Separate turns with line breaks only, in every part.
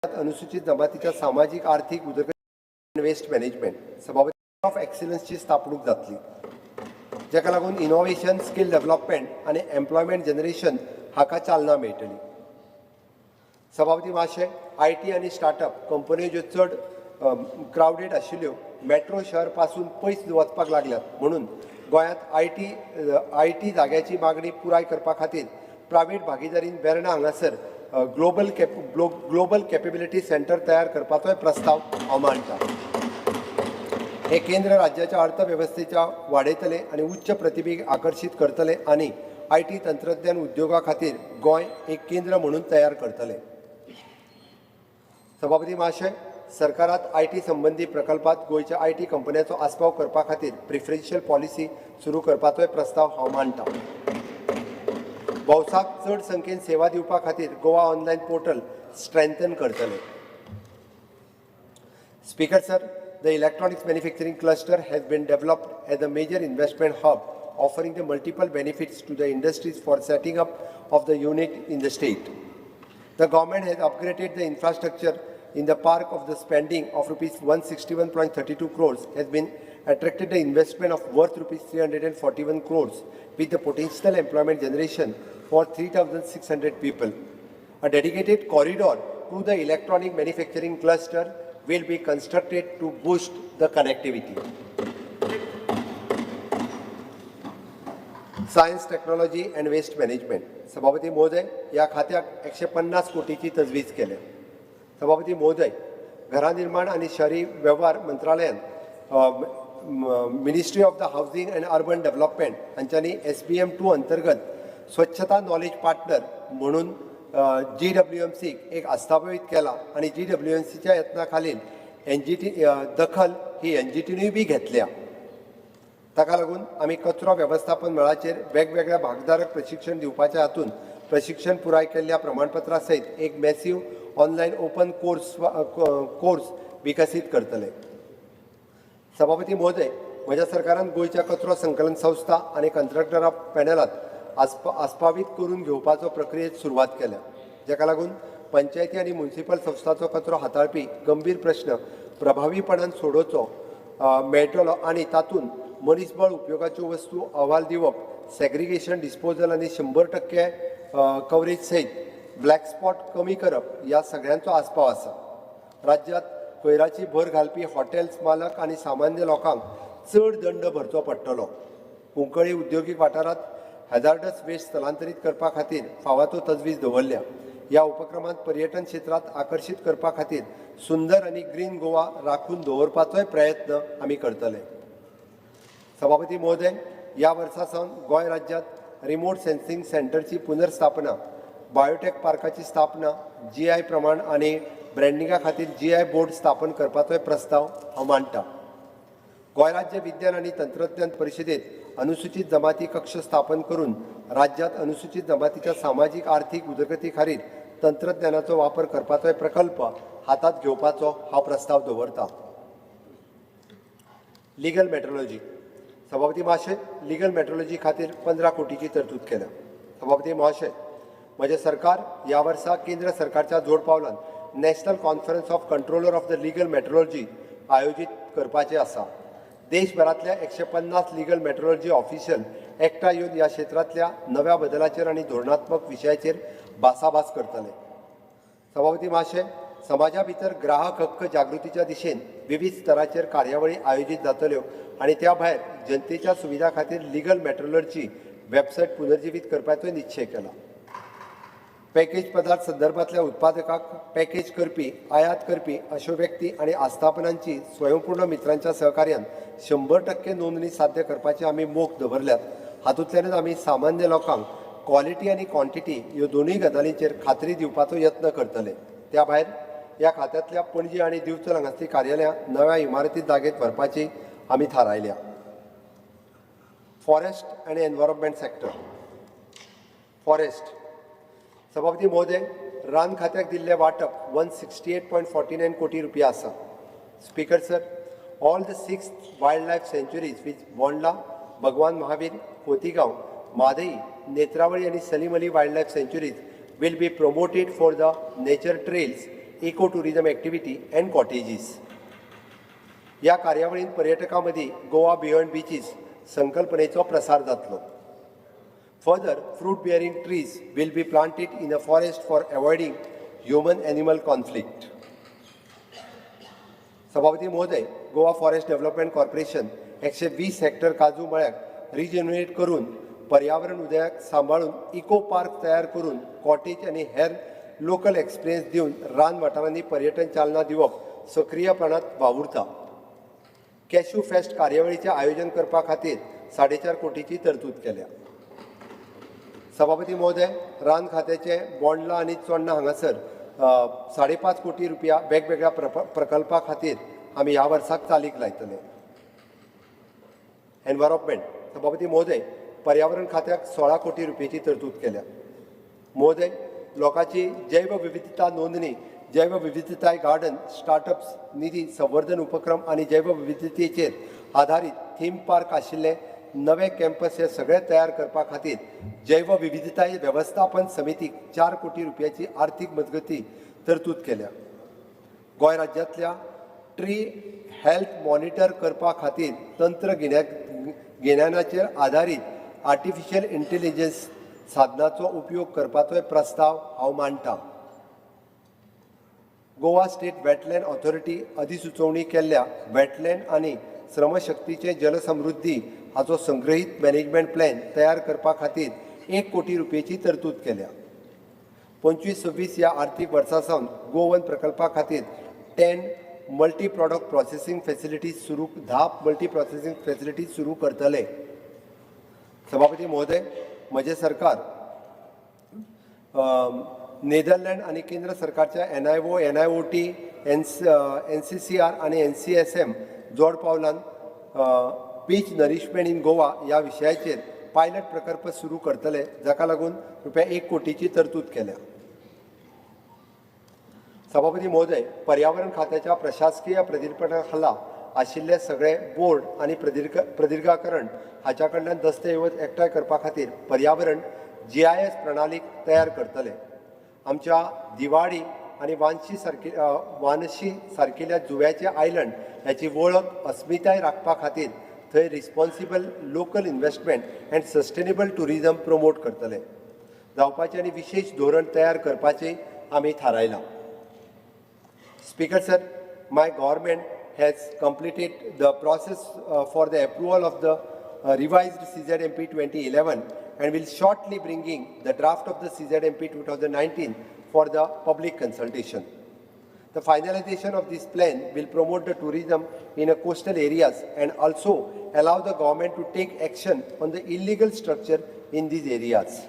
अनुसूचित जमातीच्या सामाजीक आर्थिक उदरगत वेस्ट मॅनेजमेंट. सभापती, ऑफ एक्सिलन्सची स्थापणूक जातली, जाका लागून इनोव्हेशन, स्कील डेव्हलपमेंट आनी एम्प्लॉयमेंट जनरेशन हाका चालना मेळटली. सभापती महाशय, IT आनी स्टार्टअप कंपन्यो ज्यो चड क्रावडेड आशिल्ल्यो मेट्रो शहर पासून पयस वचपाक लागल्यात, म्हणून गोंयांत IT जाग्याची मागणी पुराय करपा खातीर प्रायव्हेट भागीदारीन वेर्णा हांगासर ग्लोबल कॅपेबिलिटी सेंटर तयार करपाचोय प्रस्ताव हांव मांडटा. हे केंद्र राज्याच्या अर्थवेवस्थेच्या वाडयतले आनी उच्च प्रतिभेक आकर्शीत करतले आनी IT तंत्रज्ञान उद्योगा खातीर गोंय एक केंद्र म्हणून तयार करतले. सभापती महाशय, सरकारात IT संबंदी प्रकल्पात गोंयच्या IT कंपन्यांचो आस्पाव करपा खातीर प्रिफरन्शियल पॉलिसी सुरू करपाचोय प्रस्ताव हांव मांडटा. भौसाक चड संख्येन सेवा दिवपा खातीर गोवा ऑनलायन पोर्टल स्ट्रेंथन करतले. Speaker sir, the electronics manufacturing cluster has been developed as a major investment hub, offering the multiple benefits to the industries for setting up of the unit in the state. The government has upgraded the infrastructure in the park of the spending of rupees 161.32 crores has been attracted the investment of worth rupees 341 crores with the potential employment generation for 3,600 people. A dedicated corridor to the electronic manufacturing cluster will be constructed to boost the connectivity. Science, technology and waste management. सभापती महोदय, ह्या खात्याक 150 कोटीची तजवीज केल्या. सभापती महोदय, घरां निर्माण आनी शहरी वेव्हार मंत्रालयान, Ministry of the Housing and Urban Development हांच्यांनी एसबीएम 2 अंतर्गत स्वच्छता नॉलेज पार्टनर म्हणून जीडब्ल्यूएमसीक एक आस्थापीत केला आनी जीडब्ल्यूएमसीच्या यत्ना खालील एनजीटी दखल ही एनजीटीनूय बी घेतल्या. ताका लागून आमी कचरो वेवस्थापन मळाचेर वेगवेगळ्या भागधारक प्रशिक्षण दिवपाच्या हातून प्रशिक्षण पुराय केल्ल्या प्रमाणपत्रा सयत एक मॅसीव ऑनलायन ओपन कोर्स विकसीत करतले. सभापती महोदय, म्हज्या सरकारान गोंयच्या कचरो संकलन संस्था आनी कंत्राटदारा पॅनलात आस्पावीत करून घेवपाचो प्रक्रियेत सुरवात केल्या, जाका लागून पंचायती आनी मुन्सिपल संस्थाचो कचरो हाताळपी गंभीर प्रश्न प्रभावीपणान सोडोवचो मेळटलो आनी तातूंत मनीसबळ, उपयोगाच्यो वस्तू अहवाल दिवप, सेग्रिगेशन, डिस्पोजल आनी 100% कवरेज सयत ब्लॅक स्पॉट कमी करप ह्या सगळ्यांचो आस्पाव आसा. राज्यांत कोयराची भर घालपी हॉटेल्स मालक आनी सामान्य लोकांक चड दंड भरचो पडटलो. कुंकळी उद्योगीक वाठारांत हॅजार्डस वेस्ट स्थलांतरीत करपा खातीर फावो तो तजवीज दवरल्या. ह्या उपक्रमांत पर्यटन क्षेत्रांत आकर्शीत करपा खातीर सुंदर आनी ग्रीन गोवा राखून दवरपाचोय प्रयत्न आमी करतले. सभापती महोदय, ह्या वर्सा सावन गोंय राज्यांत रिमोट सेन्सिंग सेंटरची पुनर्स्थापना, बायोटेक पार्काची स्थापना, जीआय प्रमाण आनी ब्रँडिंगा खातीर जीआय बोर्ड स्थापन करपाचोय प्रस्ताव हांव मांडटा. गोंय राज्य विज्ञान आनी तंत्रज्ञान परिशदेत अनुसूचित जमाती कक्ष स्थापन करून राज्यांत अनुसूचित जमातीच्या सामाजीक आर्थिक उदरगती खातीर तंत्रज्ञानाचो वापर करपाचोय प्रकल्प हातांत घेवपाचो हांव प्रस्ताव दवरता. Legal metrology. सभापती महाशय, लिगल मेट्रोलॉजी खातीर 15 कोटीची तरतूद केल्या. सभापती महाशय, म्हजें सरकार ह्या वर्सा केंद्र सरकारच्या जोड पावलान National Conference of Controller of the Legal Metrology आयोजीत करपाचें आसा. देशभरांतल्या 150 लिगल मेट्रोलॉजी ऑफिशियल एकठांय येवन ह्या क्षेत्रांतल्या नव्या बदलाचेर आनी धोरणात्मक विशयाचेर भासाभास करतले. सभापती महाशय, समाजा भितर ग्राहक हक्क जागृतीच्या दिशेन विविध स्तराचेर कार्यावळी आयोजीत जातल्यो आनी त्या भायर जनतेच्या सुविधा खातीर लिगल मेट्रोलॉजी वेबसायट पुनर्जिवीत करपाचोय निश्चय केला. पॅकेज पदार्थ संदर्भातल्या उत्पादकाक पॅकेज करपी, आयात करपी अश्यो व्यक्ती आनी आस्थापनांची स्वयंपूर्ण मित्रांच्या सहकार्यान 100% नोंदणी साध्य करपाची आमी मोख दवरल्यात. हातूंतल्यानच आमी सामान्य लोकांक क्वॉलिटी आनी क्वॉन्टिटी ह्यो दोनूय गजालींचेर खात्री दिवपाचो यत्न करतले. त्या भायर ह्या खात्यांतल्या पणजी आनी दिवचल हांगासरलीं कार्यालयां नव्या इमारतीत जागेत व्हरपाची आमी थारायल्या. फॉरेस्ट आनी एनवायरमेंट सेक्टर. फॉरेस्ट. सभापती महोदय, रान खात्याक दिल्लें वांटप 168.49 कोटी रुपया आसा. Speaker sir, all the six wild life sanctuaries which Bondla, Bhagwan Mahavir, Cotigao, Mhadei, Netravali आनी Salim Ali wild life sanctuaries will be promoted for the nature trails. eco tourism activity and cottages. ह्या कार्यावळीन पर्यटकां मदीं गोवा बियॉन्ड बिचीस संकल्पनेचो प्रसार जातलो. Further, fruit bearing trees will be planted in a forest for avoiding human animal conflict. सभापती महोदय, Goa forest development corporation 120 Hector काजू मळ्याक regenerate करून पर्यावरण उदयाक सांबाळून इको पार्क तयार करून कॉटेज आनी हेर लोकल एक्सपिरियन्स दिवन रान वाठारांनी पर्यटन चालना दिवप सक्रीयपणात वावुरता. कॅश्यू फेस्ट कार्यावळीचें आयोजन करपा खातीर 4.5 कोटीची तरतूद केल्या. सभापती महोदय, रान खात्याचे बोंडला आनी चोडणा हांगासर 5.5 कोटी रुपया वेगवेगळ्या प्रकल्पा खातीर आमी ह्या वर्साक चालीक लायतले. एनवायरोमेंट. सभापती महोदय, पर्यावरण खात्याक 16 कोटी रुपयेची तरतूद केल्या. महोदय, लोकांची जैवविविधता नोंदणी, जैवविविधताय गार्डन, स्टार्टअप्स निधी संवर्धन उपक्रम आनी जैवविविधतेचेर आधारीत थीम पार्क आशिल्ले नवे कॅम्पस हे सगळे तयार करपा खातीर जैवविविधताय वेवस्थापन समितीक 4 कोटी रुपयाची आर्थीक मजगती तरतूद केल्या. गोंय राज्यांतल्या ट्री हेल्थ मॉनिटर करपा खातीर तंत्र गिन्यानाचेर आधारीत आर्टिफिशियल इंटेलिजन्स साधनाचो उपयोग करपाचोय प्रस्ताव हांव मांडटा. गोवा स्टेट वेटलँड ऑथॉरिटी अधिसुचोवणी केल्ल्या वेटलँड आनी श्रमशक्तीचे जलसमृद्धी हाचो संग्रहीत मॅनेजमेंट प्लॅन तयार करपा खातीर 1 कोटी रुपयेची तरतूद केल्या. 25-26 ह्या आर्थीक वर्सा सावन गोवन प्रकल्पा खातीर 10 मल्टी प्रॉडक्ट प्रोसेसिंग फॅसिलिटीज सुरू 10 मल्टी प्रोसेसिंग फॅसिलिटीज सुरू करतले. सभापती महोदय, म्हजें सरकार नेदरलँड आनी केंद्र सरकारच्या NIO, NIOT, NCCR आनी NCSM जोड पावलान बीच नरिशमेंट इन गोवा ह्या विशयाचेर पायलट प्रकल्प सुरू करतले, जाका लागून रुपया 1 कोटीची तरतूद केल्या. सभापती महोदय, पर्यावरण खात्याच्या प्रशासकीय प्रदीर्पणा खाला आशिल्ले सगळे बोर्ड आनी प्रदीर्घाकरण हाच्या कडल्यान दस्तऐवज एकठांय करपा खातीर पर्यावरण GIS प्रणालीक तयार करतले. आमच्या दिवाडी आनी वानशी सारकिल्या जुव्याचे आयलंड ह्याची वळख अस्मिताय राखपा खातीर थंय responsible local investment and sustainable tourism promote करतले जावपाचें आनी विशेश धोरण तयार करपाचें आमी थारायलां. Speaker sir, my government has completed the process for the approval of the revised CZMP 2011 and will shortly bringing the draft of the CZMP 2019 for the public consultation. The finalization of this plan will promote the tourism in a coastal areas and also allow the government to take action on the illegal structure in these areas.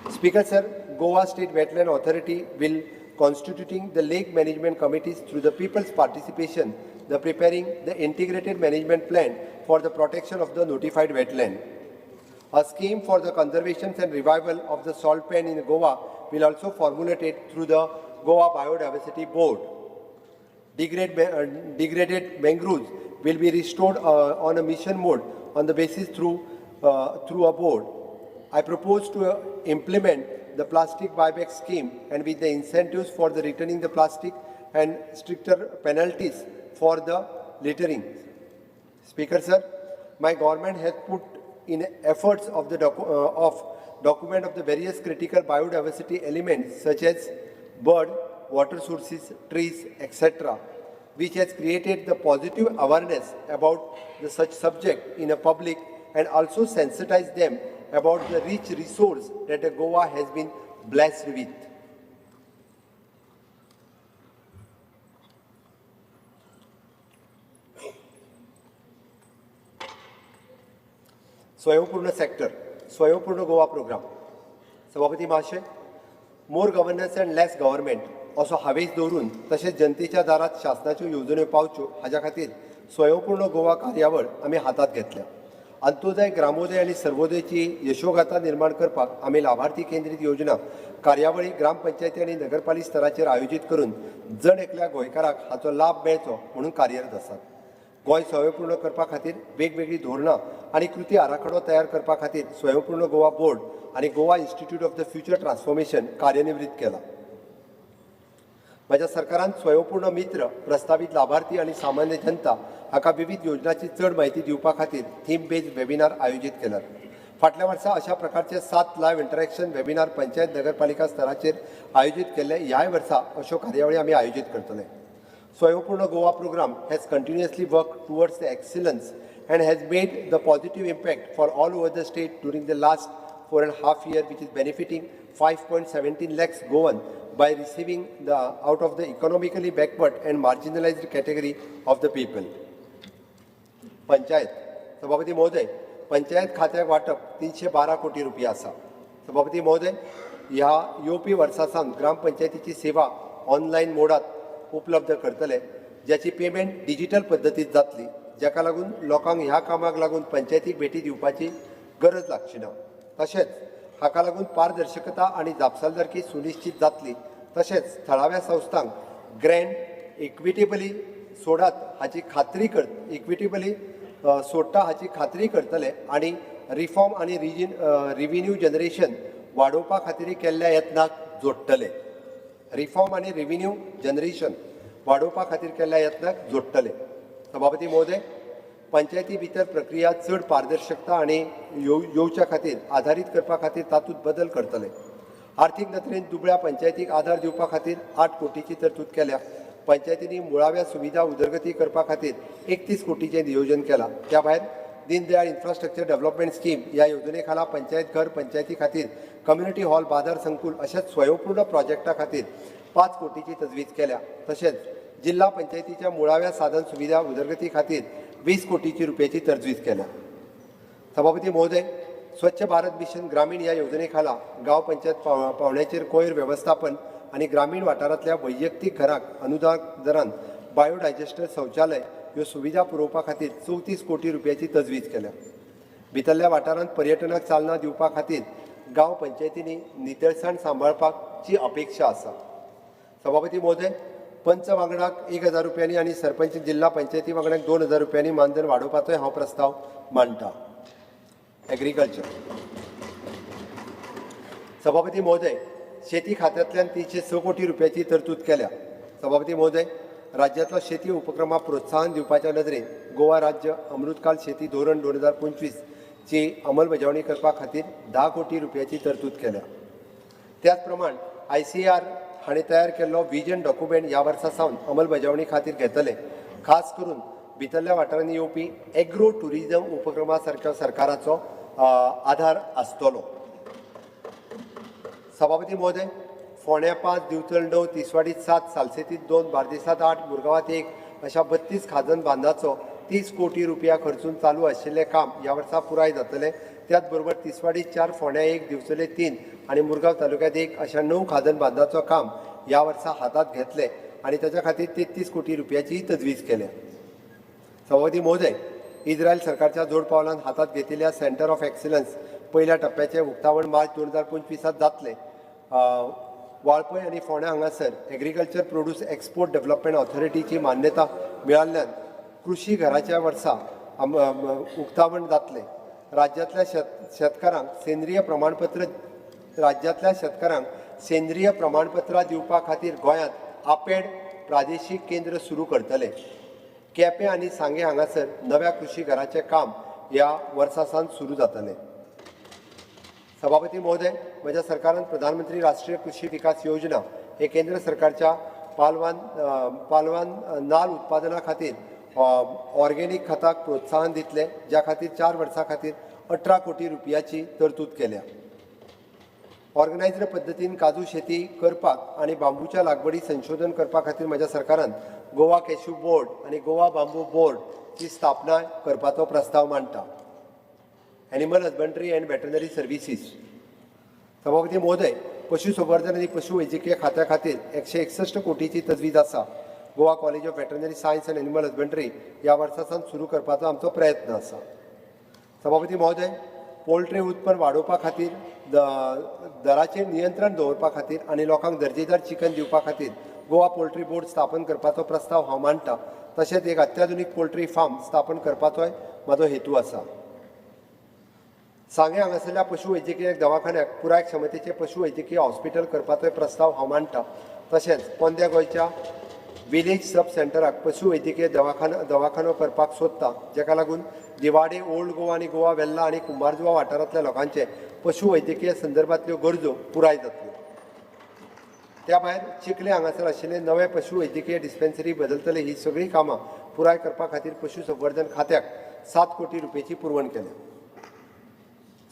Speaker sir, Goa State Wetland Authority will constituting the lake management committees through the people's participation, the preparing the integrated management plan for the protection of the notified wetland. A scheme for the conservation and revival of the salt pan in Goa will also formulated through the Goa Biodiversity Board. Degraded mangroves will be restored on a mission mode on the basis through a board. I propose to implement the plastic buyback scheme and with the incentives for the returning the plastic and stricter penalties for the littering. Speaker sir, my government has put in efforts of the of document of the various critical biodiversity elements such as bird, water sources, trees, etc., which has created the positive awareness about the such subject in a public and also sensitized them about the rich resource that the Goa has been blessed with. स्वयंपूर्ण sector, स्वयंपूर्ण Goa programme. सभापती महाशय, more governance and less government असो हावेस दवरून तशेंच जनतेच्या दारात शासनाच्यो येवजण्यो पावच्यो हाज्या खातीर स्वयंपूर्ण गोवा कार्यावळ आमी हातांत घेतल्या. अंत्योदय, ग्रामोदय आनी सर्वोदयची यशोगाथा निर्माण करपाक आमी लाभार्थी केंद्रीत योजना कार्यावळी ग्रामपंचायती आनी नगरपालिका स्तराचेर आयोजीत करून जण एकल्या गोंयकाराक हाचो लाभ मेळचो म्हणून कार्यरत आसात. गोंय स्वयंपूर्ण करपा खातीर वेगवेगळीं धोरणां आनी कृती आराखडो तयार करपा खातीर स्वयंपूर्ण गोवा बोर्ड आनी Goa institute of the future transformation कार्यनिवृत्त केला. म्हज्या सरकारान स्वयंपूर्ण मित्र, प्रस्तावीत लाभार्थी आनी सामान्य जनता हाका विविध योजनाची चड म्हायती दिवपा खातीर थीम बेज्ड वेबिनार आयोजीत केल्यात. फाटल्या वर्सा अशा प्रकारचे 7 लायव्ह इंटरॅक्शन वेबिनार पंचायत नगरपालिका स्तराचेर आयोजीत केल्ले. ह्याय वर्सा अश्यो कार्यावळी आमी आयोजीत करतले. Swayampoorna Goa program has continuously worked towards the excellence and has made the positive impact for all over the state during the last 4.5 year, which is benefiting 5.17 lakhs Goan by receiving the out of the economically backward and marginalized category of the people. Panchayat. सभापती महोदय, पंचायत खात्याक वांटप 312 कोटी रुपया आसा. सभापती महोदय, ह्या येवपी वर्सा सावन ग्रामपंचायतीची सेवा ऑनलायन मोडात उपलब्ध करतले, ज्याची पेमेंट डिजिटल पद्दतीत जातली, जाका लागून लोकांक ह्या कामाक लागून पंचायतीक भेटी दिवपाची गरज लागची ना. तशेंच हाका लागून पारदर्शकता आनी जापसालदारकी सुनिश्चित जातली. तशेंच थळाव्या संस्थांक ग्रँट इक्विटेबली सोडात हाची खात्री कर इक्विटेबली सोडटा हाची खात्री करतले आनी रिफॉर्म आनी रिजीन रिव्हेन्यू जनरेशन वाडोवपा खातीर केल्ल्या यत्नाक जोडटले. रिफॉर्म आनी रेव्हेन्यू जनरेशन वाडोवपा खातीर केल्ल्या यत्नाक जोडटले. सभापती महोदय, पंचायती भितर प्रक्रिया चड पारदर्शकता आनी येवच्या खातीर आधारीत करपा खातीर तातूंत बदल करतले. आर्थीक नदरेन दुबळ्या पंचायतीक आधार दिवपा खातीर 8 कोटीची तरतूद केल्या. पंचायतींनी मुळाव्या सुविधा उदरगती करपा खातीर 31 कोटीचें नियोजन केलां. त्या भायर दीनदयाळ इन्फ्रास्ट्रक्चर डेव्हलपमेंट स्कीम ह्या येवजणे खाला पंचायत घर, पंचायती खातीर कम्युनिटी हॉल, बाजार संकुल अशाच स्वयंपूर्ण प्रोजेक्टा खातीर 5 कोटीची तजवीज केल्या. तशेंच जिल्हा पंचायतीच्या मुळाव्या साधन सुविधा उदरगती खातीर 20 कोटीची रुपयाची तजवीज केल्या. सभापती महोदय, स्वच्छ भारत मिशन ग्रामीण ह्या योजने खाला गांव पंचायत पावण्याचेर कोयर वेवस्थापन आनी ग्रामीण वाठारांतल्या वैयक्तीक घरांक अनुदान दरान बायोडायजेस्टर शौचालय ह्यो सुविधा पुरोवपा खातीर 34 कोटी रुपयाची तजवीज केल्या. भितरल्या वाठारांत पर्यटनाक चालना दिवपा खातीर गांव पंचायतींनी नितळसाण सांबाळपाची अपेक्षा आसा. सभापती महोदय, पंच वांगडाक 1000 रुपयांनी आनी सरपंच जिल्हा पंचायती वांगड्याक 2000 रुपयांनी मानधन वाडोवपाचोय हांव प्रस्ताव मांडटा. एग्रीकल्चर. सभापती महोदय, शेती खात्यांतल्यान 306 कोटी रुपयाची तरतूद केल्या. सभापती महोदय, राज्यांतलो शेती उपक्रमाक प्रोत्साहन दिवपाच्या नदरेन गोवा राज्य अमृतकाल शेती धोरण 2025 ची अंमलबजावणी करपा खातीर 10 कोटी रुपयाची तरतूद केल्या. त्याच प्रमाण आयसीआर हाणें तयार केल्लो विजन डॉक्युमेंट ह्या वर्सा सावन अंमलबजावणी खातीर घेतले. खास करून भितरल्या वाठारांनी येवपी एग्रो ट्युरिजम उपक्रमा सारक्या सरकाराचो आधार आसतलो. सभापती महोदय, फोंड्या 5, दिवचल 9, तिसवाडीत 7, सालसेतीत 2, बार्देसात 8, मुरगांवात 1 अशा 32 खाजन बांदाचो 30 कोटी रुपया खर्चून चालू आशिल्लें काम ह्या वर्सा पुराय जातलें. त्याच बरोबर तिसवाडी 4, फोंड्या 1, दिवचले 3 आनी मुरगांव तालुक्यांत 1 अशा 9 खाजन बांदाचो काम ह्या वर्सा हातांत घेतलें आनी ताच्या खातीर 33 कोटी रुपयाची तजवीज केल्या. सभापती महोदय, इस्रायल सरकारच्या जोड पावलान हातात घेतिल्ल्या सेंटर ऑफ एक्सलन्स पयल्या टप्प्याचें उक्तावण मार्च 2025 जातलें. वाळपय आनी फोंड्या हांगासर एग्रीकल्चर प्रोड्यूस एक्सपोर्ट डेव्हलपमेंट ऑथॉरिटीची मान्यता मेळिल्ल्यान कृशी घराच्या वर्सा उक्तावण जातलें. राज्यांतल्या शेतकारांक सेंद्रीय प्रमाणपत्रां दिवपा खातीर गोंयांत आपेड प्रादेशीक केंद्र सुरू करतले. केपें आनी सांगें हांगासर नव्या कृशी घराचें काम ह्या वर्सा सावन सुरू जातलें. सभापती महोदय, म्हज्या सरकारान प्रधानमंत्री राष्ट्रीय कृशी विकास योजना हे केंद्र सरकारच्या पालवान नाल उत्पादना खातीर ऑर्गेनीक खताक प्रोत्साहन दितले, ज्या खातीर 4 वर्सां खातीर 18 कोटी रुपयाची तरतूद केल्या. ऑर्गनायज्ड पद्दतीन काजू शेती करपाक आनी बांबूच्या लागवडी संशोधन करपा खातीर म्हज्या सरकारान गोवा कॅश्यू बोर्ड आनी गोवा बांबू बोर्डची स्थापना करपाचो प्रस्ताव मांडटा. Animal Husbandry and Veterinary Services. सभापती महोदय, पशुसंवर्धन आनी पशुवैजकीय खात्या खातीर 161 कोटीची तजवीज आसा. Goa College of Veterinary Science and Animal Husbandry ह्या वर्सा सावन सुरू करपाचो आमचो प्रयत्न आसा. सभापती महोदय, पोल्ट्री उत्पन्न वाडोवपा खातीर, दराचेर नियंत्रण दवरपा खातीर आनी लोकांक दर्जेदार चिकन दिवपा खातीर गोवा पोल्ट्री बोर्ड स्थापन करपाचो प्रस्ताव हांव मांडटा. तशेंच एक अत्याधुनीक पोल्ट्री फार्म स्थापन करपाचोय म्हाजो हेतू आसा. सांगें हांगासरल्या पशुवैजकीय दवाखान्याक पुराय क्षमतेचें पशुवैजकीय हॉस्पिटल करपाचोय प्रस्ताव हांव मांडटा. तशेंच पोंद्या गोंयच्या विलेज सब सेंटराक पशु वैद्यकीय दवाखानो करपाक सोदता, जाका लागून दिवाडे, ओल्ड गोवा आनी गोवा वेल्ला आनी कुंभारजुवा वाठारांतल्या लोकांचे पशु वैद्यकीय संदर्भांतल्यो गरजो पुराय जातल्यो. त्या भायर चिखले हांगासर आशिल्ले नवे पशु वैद्यकीय डिस्पेन्सरी बदलतले. ही सगळीं कामां पुराय करपा खातीर पशु संवर्धन खात्याक 7 कोटी रुपयाची पुरवण केल्या.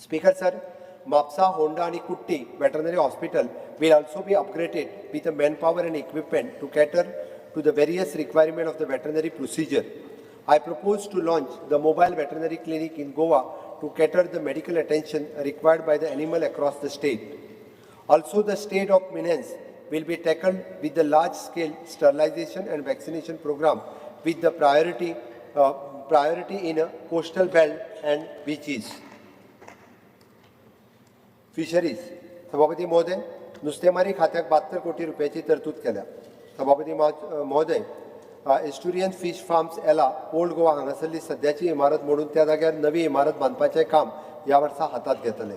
Speaker sir, Mapsa, Honda and Kutti Veterinary Hospital will also be upgraded with the manpower and equipment to cater to the various requirement of the veterinary procedure. I propose to launch the mobile veterinary clinic in Goa to cater the medical attention required by the animal across the state. Also, the state of menace will be tackled with the large-scale sterilization and vaccination program with the priority in a coastal belt and beaches. Fisheries. सभापती महोदय, नुस्तेमारी खात्याक 72 कोटी रुपयाची तरतूद केल्या. सभापती महोदय, एस्टुरियन fish farms एला, ओल्ड गोवा हांगासरली सद्याची इमारत मोडून त्या जाग्यार नवी इमारत बांदपाचें काम ह्या वर्सा हातांत घेतले.